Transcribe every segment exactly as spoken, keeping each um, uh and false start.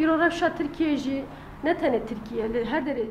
Îro rewşa Tirkiyeyê jî ne tenê Tirkiye, li her derê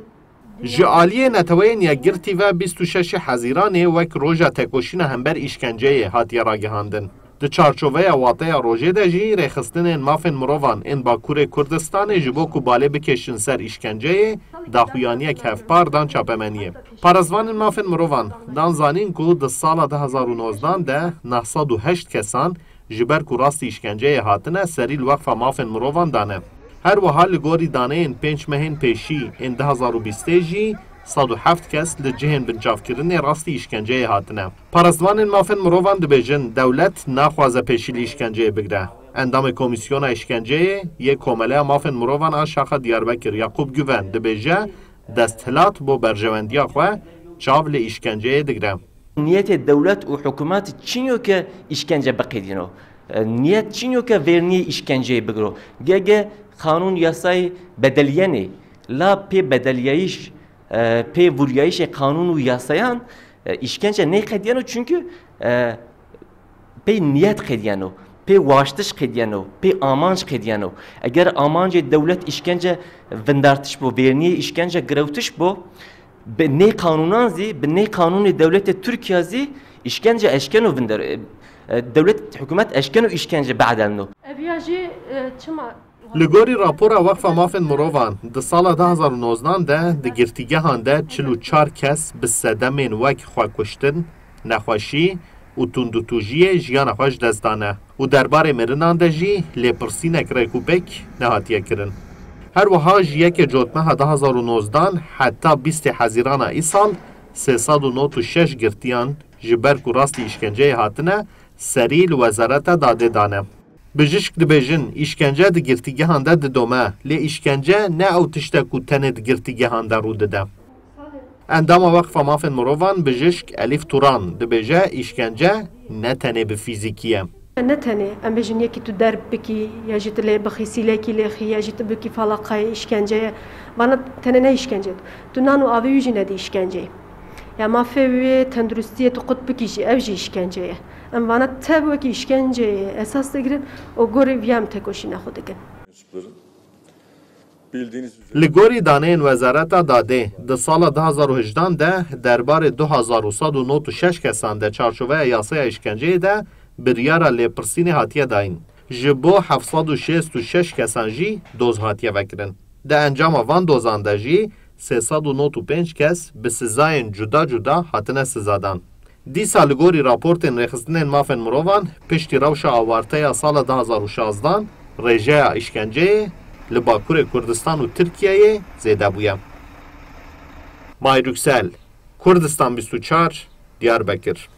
Ji aliyê Neteweyên Yekgirtî ve bîst û şeşê Hezîranê wek roja tekoşîna hember îşkenceyê hatiye ragihandin. Di çarçoveya wateya rojê de jî rêxistinên mafên mirovan ên Bakurê Kurdistanê ji bo ku balê bikêşin ser îşkenceyê, daxuyaniyek hevpar dan çapemeniyê. Parêzvanên mafên mirovan dan zanîn ku di sala du hezar û nozdan de neh sed û heşt kesan ji ber ku rastî îşkenceyê hatine, serî li Weqfa Mafên Mirovan dane. Her wiha li gorî daneyên pênc mehên pêşî ên du hezar û bîstê jî sed û heft kes li cihên binçavkirinê rastî îşkenceyê hatine. Parêzvanên mafên mirovan dibêjin, dewlet naxwaze pêşî li îşkenceyê bigire. Endamê Komîsyona Îşkenceyê yê Komeleya Mafên Mirovan a Şaxa Diyarbekir Yakup Güven dibêje, desthilat bo berjewendiya xwe çav li îşkenceyê digire. Niyetê dewlet û hikûmet çinyo ke îşkence biqedîno. E, niyet çinyo ke verniyê îşkenceyê bigiro. Gege qanûn yasayê bedelîyenê, la pê bedelîyayîş, e, pê vûrîyayîşê qanûn û yasayan, e, îşkence nêqedîyeno, çunkî, e, pê niyet qediyeno, pê waştiş qediyeno, pê amanc qediyeno. Eger amancê dewlet îşkence vindartiş bo, verniyê îşkence girewtiş bo, bi nê qanûnan zî, bi nê qanûnê dewletê Tirkiye zî îşkence eşkeno vindar, e, e, dewlet, hikûmet eşkeno îşkence bedelno. Ev ya jî, e, çima Li gorî rapora Weqfa Mafên Mirovan, di sala du hezar û nozdan de di girtîgehan de çil û çar kes bi sedemên wek xwekuştin, nexweşî û tundûtûjiyê jiyana xwe ji dest dane û derbarê mirinan de jî lêpirsînek rêkûpêk nehatiye kirin. Her wiha ji yekê Cotmeha du hezar û nozdan heta bîstê Hezîrana îsal sê sed û nod û şeş girtiyan ji ber ku rastî îşkenceyê hatine, serî li Wezareta Dadê dane. Bijîşk dibêjin, îşkence di girtîgehan de didome, lê îşkence ne ew tişt e ku tenê di girtîgehan de rû dide. Endama Weqfa Mafên Mirovan Bijîşk Elîf Turan dibêje, îşkence ne tenê bi fîzîkî ye. Ne tenê, em bêjin, yekî tu derb bikî, ya jî tu lê bixî, sîlekî lêxî, ya jî tu bikî falaqayê, îşkence ye. Vana tenê ne îşkence. Tu nan û avê wî jî nedî îşkenceyê. Ya mafê wê tenduristiyê tu qut bikî jî, ev jî îşkence ye. Em vana tev wekî îşkenceyê esas digirin û gorî vî em tekoşîna xwe dikin. Li gorî daneyên Wezareta Dadê, di sala du hezar û hejdan de derbarê du hezar û sed û nod û şeş kesan de çarçoveya yasaya îşkenceyê de biryara lêpirsînê hatiye dayîn. Ji bo heft sed û şêst û şeş kesan jî doz hatiye vekirin. Di encama van dozan de jî sê sed û nod û pênc kes bi sizayên cuda cuda hatine sizadan. Dîsa li gorî raportên rêxistinên mafên mirovan, piştî rewşa awarteya sala du hezar û şazdan, rêjeya îşkenceyê li Bakurê Kurdistan û Tirkiyeyê zêde bûye. May Yüksel, Kurdistan bîst û çar, Diyarbekir.